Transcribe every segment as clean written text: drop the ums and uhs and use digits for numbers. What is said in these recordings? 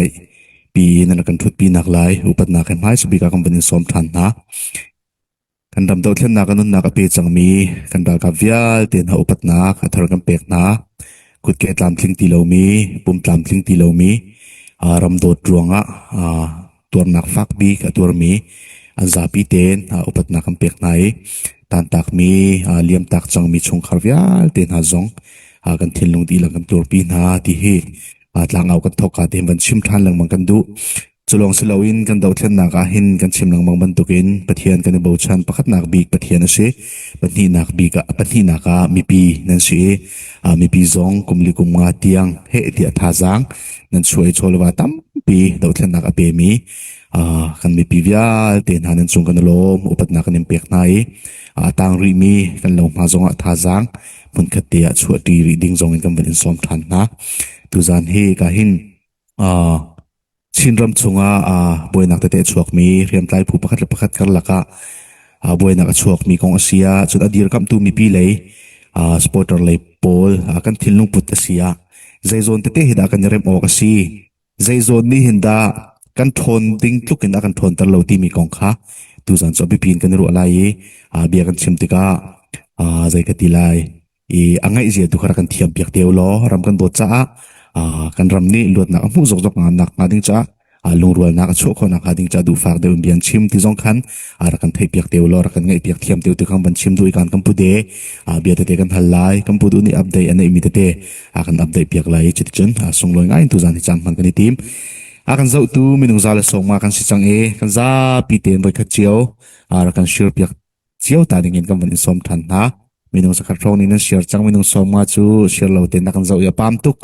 ngaih pi nan rak kan ṭhutpi nak lai upatnak he hmaisa bik ah kan van in sawm ṭhan hna. Kan ram dohthlennak a nunnak a pe cangmi kan ralkap vialte hna upatnak a thar kan pek hna. Kutke tlamtling ti lomi, pum tlamtling ti lomi, ram dawt ruangah tuarnak fak bik a tuarmi an zapi tein upatnak kan pek hna i tantakmi, liamtak cangmi chungkhar vialte hna zong kan thinlung dihlak kan tuarpi hna ti hi tlangau kan thawk ka te van chim ṭhan lengmang kan duh. Cu lawng si loin kan dothlennak ah hin kan chim lengmang bantukin Pathian kan i bochan pakhatnak bik Pathian a si. Pahnihnak bik ah pahnihnak ah mipi nan si i mipi zong kum li kum nga tiang heh tiah thazaang nan chuah i chawleva tampi dothlennak a pemi kan mipi vialte hna nan cung kan i lawm upatnak kan in pek hna i a tang rihmi kan lo hma zongah thazaang hmunkhat te ah chuahṭi rih ding zong in kan van in sawm ṭhan hna. Tuzan hi ka hin Chinram chungah buainak tete a chuakmi hriamtlai phu pakhat le pakhat karlak ah buainak a chuakmi kong a si ah cun a dirkamhtu mipi lei supporter lei pawl kan thinlung put a si ah zei zawn tete hi dah kan i remh awk a si zei zawn nih hin dah kan ṭhawn ding tluk in a kan ṭhawnter lo timi kong kha tuzan cu a biapi in kan i ruah lai i bia kan chim tikah zei ka ti lai i a ngaihzia tu kha rak kan thiam piak te law ram kan dawt caah kan ram nih luatnak a hmuh zokzok nak hnga ding caah lungrualnak a chuah khawh nak hnga ding caah duhfak deuh in bian chim ti zong khan rak kan theih piak te law rak kan ngaih piak thiam te tu khan van chim duh i kan kan pu de bia tete kan hal lai kan pu duh nih update a neih mi tete a kan update piak lai cuticun sunglawi ngai in tuzan hi caan hman kan i tim a kan zohtu minung za le sawng ma kan si cang i kan zapi tein voikhat cio rak kan share piak cio ta ding in kan van in sawm than hna. Minung zakhat hrawng nih nan share cang minung sawm nga cu share lo tein na kan zoh i a pam tuk.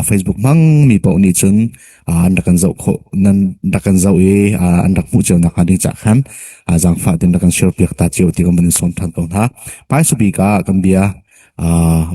Facebook hmang mi paoh nih cun an rak kan zoh khawh nan rak kan zoh i an rak hmuh cio nak hnga ding cah khan zaangfah tein rak kan share piak ta cio ti kan van in sawm than ko hna. Hmaisa bik ah kan bia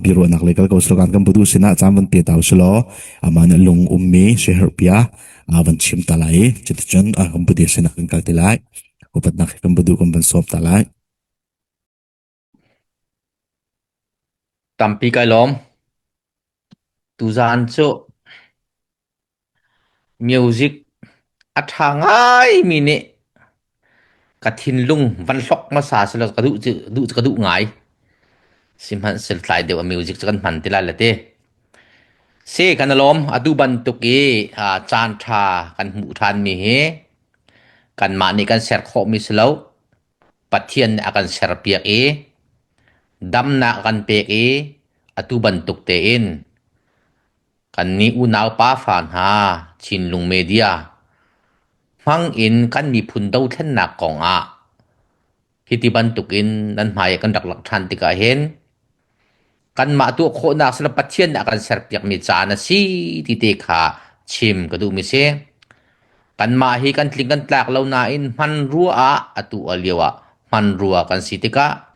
biaruahnak lei kal ko silo kan kan budu sinah caan van pe ta usulaw amah nih lung ummi share pia van chim ta lai cuticun kan budu sinah kan kal te lai. Upatnak he kan budu kan van sawm ta lai. Tampi kai lawm. Tuzaan cu music a ṭha ngaimi nih ka thinlung van hlok hmasa selaw ka duh cu duh cu ka duh ngai. Sihmanhsehlaw tlai deuh a music cu kan hman ti lai le ti. Si kan i lawm. Atu bantuk i caan ṭha kan hmuh ṭhanmi hi Kanmah nih kan ser khawhmi si lo. Pathian nih a kan serpiak i damnak a kan pek i atu bantuk tein kannih unau pafa hna Chinlung Media hmang in kan miphun dothlennak kong ah hiti bantukin nan hmai ah kan rak lak ṭhan tikah hin kanmah tuah khawhnak sila Pathian nih a kan serpiakmi caan a si ti te kha chim ka duhmi si. Kanmah hi kan tling kan tlak lo nain hmanrua ah atu a lio ah hmanrua kan si tikah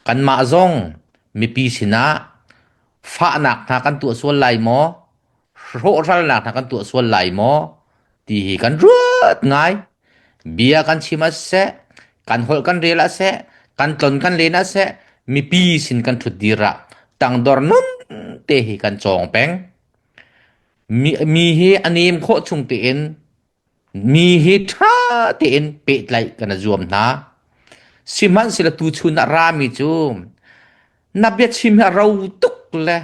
kanmah zong mipi sinah fahnak hna kan tuah sual lai maw hrawhhralnak hna kan tuah sual lai maw ti hi kan ruat ngai. Bia kan chim ah siseh, kan holh kan rel ah siseh, kan tlon kan len ah siseh, mipi sin kan ṭhut dir ah tangdor nun te hi kan cawng peng. Mi, mi hi a nem khawh chung tein mi hi ṭha tein pehtlaih kan i zuam hna. Sihmanhsehlaw tuchun ah rami cu na biachim hi a ro tuk le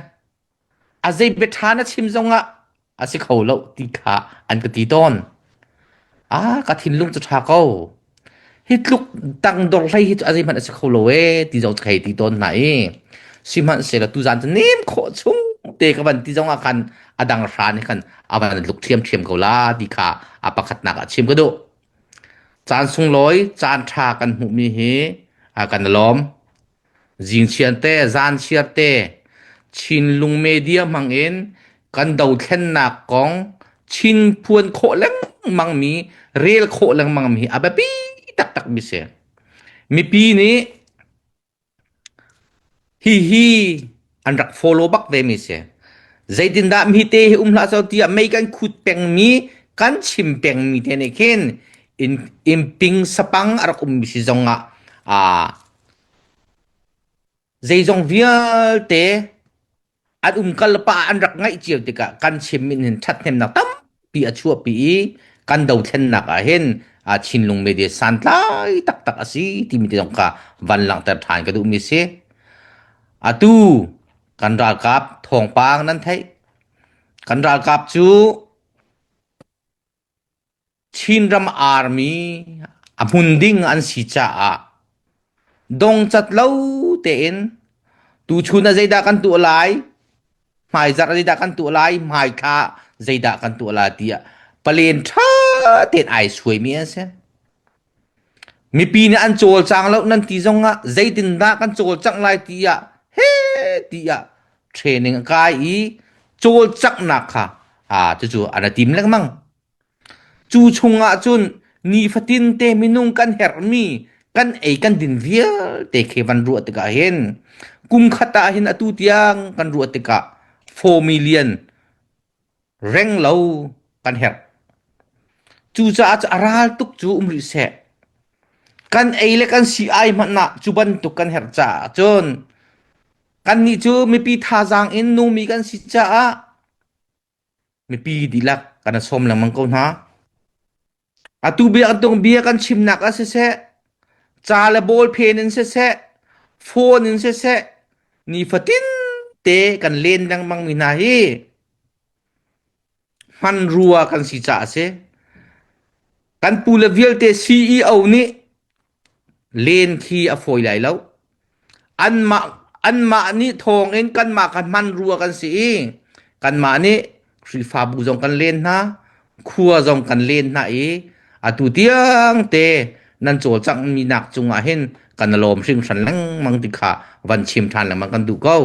A zei bia ṭha na chim zongah a si kho lo ti kha an ka ti tawn. Ah, ka thinlung cu ṭha ko. Hi tluk tangdor hlei hi cu a zeihmanh a si kho lo ee ti zong ka hei ti tawn hna i sihmanhsehlaw tuzaan cu nem khawh chung te ka van ti zongah khan a dang hra nih khan a van luk ṭhiamṭhiam ko la ti kha a pakhatnak ah chim ka duh. Caan sunglawi, caan ṭha kan hmuhmi hi kan i lawm. Zingchiar te, zanchiar te, Chinlung media hmangin kan dothlennak kong chin phuan khawh lengmangmi, rel khawh lengmangmi hi a biapi taktakmi si. Mipi nih hihi an rak follow bak ve mi si. Zeitindah mi te hi um hlah seh tiah mei kan khut pengmi, kan chim pengmi te nih khin in, in sapang a rak ummi si zongah ah Zeizong vialte an umkal pah an rak ngaih cio tikah kan chim in hin ṭhathnemnak tampi. pi a chuahpi i kan dothlennak ah hin Chinlung media santlai taktak a si timi te zong kha van langhter ṭhan ka duhmi si. Atu kan ralkap thawngpang nan theih. Kan ralkap cu Chinram army a hmun ding an si caah dongcat lo tein tuchun ah zeidah kan tuah lai, hmaizarh ah zeidah kan tuah lai, hmaithla zeidah kan tuah lai tiah palen ṭha tein ai suaimi an si. Mipi nih an cawlcang lo nan ti zongah zeitindah kan cawlcangh lai tiah heh tiah training a kai i cawlcanghnak kha aa cucu an i tim lengmang. Cu chungah cun nifatin te minung kan herhmi kan ei kan din vialte khi van ruah tikah hin kum khat ah hin atu tiang kan ruah tikah 4 million reng lo kan herh. Cucaah cu a ral tuk cu um rih seh. Kan ei le kan si ai hmanh ah cu bantuk kan herh caah cun kannih cu mipi thazaang in nungmi kan si caah mipi dihlak kan sawm lengmang ko hna. Atu bia tung bia kan chimnak ah siseh, ca le ball phen in siseh, phone in siseh, nifatin te kan len lengmang mi hna hi hmanrua kan si caah a si. Kan pu le vialte CEO nih Len khi a fawi lai lo. Anmah anmah nih thawngin kanmah kha hmanrua kan si i kanmah nih Khrihfabu zong kan len hna, khua zong kan len hna i atu tiang te nan cawlcanghmi nak cungah hin kan i lawm hringhran lengmang ti kha van chim ṭhan lengmang kan duh ko.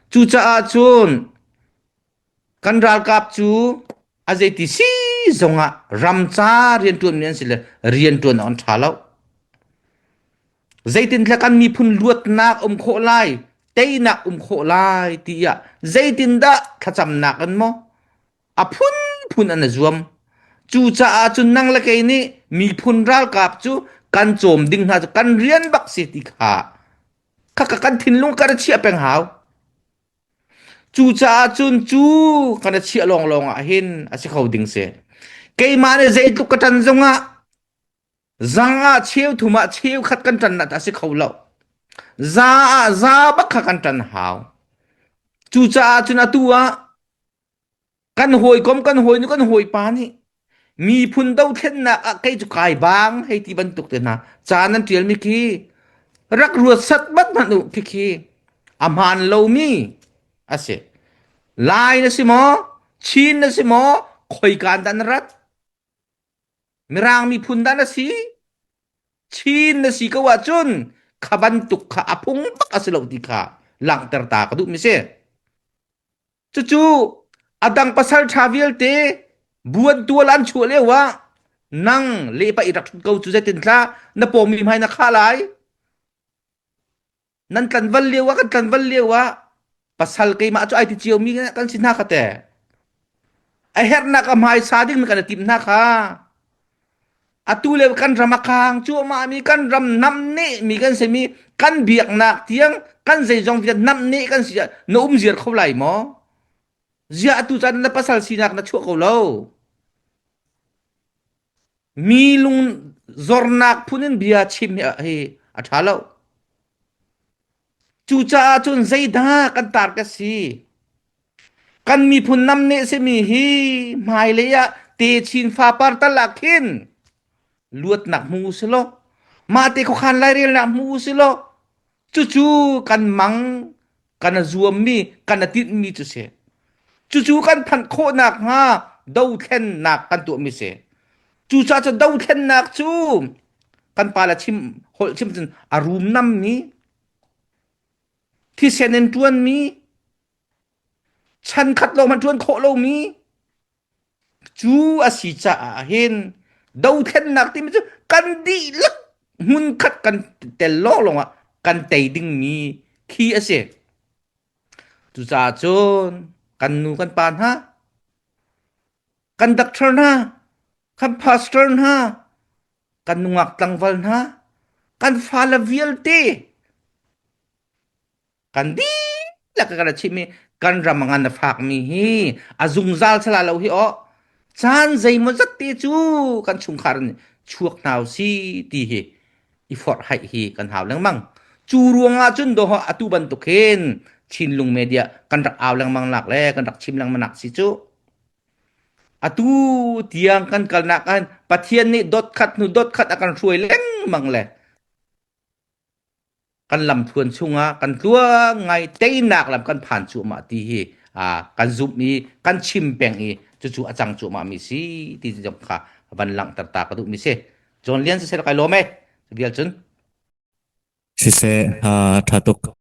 Cucaah cun Kan ralkap cu a zeiti si zongah ram ca rianṭuanmi an si le rianṭuan awk an ṭha lo. Zeitintiah kan miphun luatnak um khawh lai, teinak um khawh lai tiah zeitindah thlacamnak in maw a phunphun an i zuam. Cucaah cun nang le kei nih miphun ralkap cu kan cawm ding hna cu kan rian bak si ti kha khakha kan thinlung kan i chiah peng hau. Cucaah cun cu kan i chiah lawnglawng ah hin a si kho ding si. Keimah nih zeitluk ka ṭan zongah zang ah cheu thum ah cheu khat kan ṭan ah a si kho lo. Za ah za bak kha kan ṭan hau. Cucaah cun atu ah Kan hawikom kan hawinu kan hawipa nih miphun dothlennak ah kei cu kai bang hei ti bantuk te hna ca nan ṭialmi khi rak ruat satmat hmanh u khikhi a hmaan lomi a si. Lai na si maw? Chin na si maw? Khoikaan dah na rat? Mirang miphun dah na si? Chin na si ko ahcun kha bantuk kha a phung bak a si lo ti kha langhter ta ka duhmi si. Cucu a dang pasal ṭha vialte buan tual an chuah lio ah nang lehpah i rak ṭhut ko cu zeitin hlah na pawmi hmai na khah lai. Nan tlanval lio ah kan tlanval lio ah pasal keimah cu ai ti ciomi kan si hna kha te. A herhnak a hmaisa ding kan i timh hna kha. Atu le kan ram a kang cuahmah mi kan ram namneh mi kan si mi kan biaknak tiang kan zeizong vialte namneh kan si na um ziar kho lai maw? Ziah atu caan na pasal sinak na chuah ko lo. Mi lung zornak phun in bia chim hi hi a ṭha lo. Cucaah cun zeidah kan tar ka si? Kan miphun namneh simi hi hmailei ah techin fapar tal ah khin luatnak hmu u silaw mahte khuakhan lairelnak hmu u silaw cucu kan mang kan a zuammi kan a tinhmi cu si. Cucu kan phanh khawhnak hnga dothlennak kan tuahmi si. Cucaah cu dothlennak cu kan pa le chim holh chim cun a rum nammi thisen in ṭuanmi chan khat lawng hmanh ṭuan khawh lomi cu a si caah hin dothlennak timi cu kan dihlak hmunkhat kan tel lawnglawng ah kan tei dingmi khi a si. Cucaah cun kan nu kan pa hna, kan doctor hna, kan pastor hna, kan nungak tlangval hna, kan fale vialte Kan dihlak kan chimh i kan ram ngan a fakmi hi a zungzal sala lo hi aw. Caan zeimawzat te cu kan chungkhar in chuak hna si ti hi i forh haih hi kan hau lengmang. Cu ruangah cun dawh atu bantuk hin Chinlung media kan rak au lengmang nak le kan rak chim lengmang nak si cu. Atu tiang kan kalnak ah Pathian nih dot khat hnu dot khat a kan hruai lengmang le kan lamthluan chungah kan tluang ngai teinak lam kan phan cuahmah ti hi kan zumh i kan chim peng i cucu a cang cuahmah mi si ti zong kha van langhter ta ka duh mi si. John Lian siseh kai lawm e. Vial cun. Siseh, tha tuk.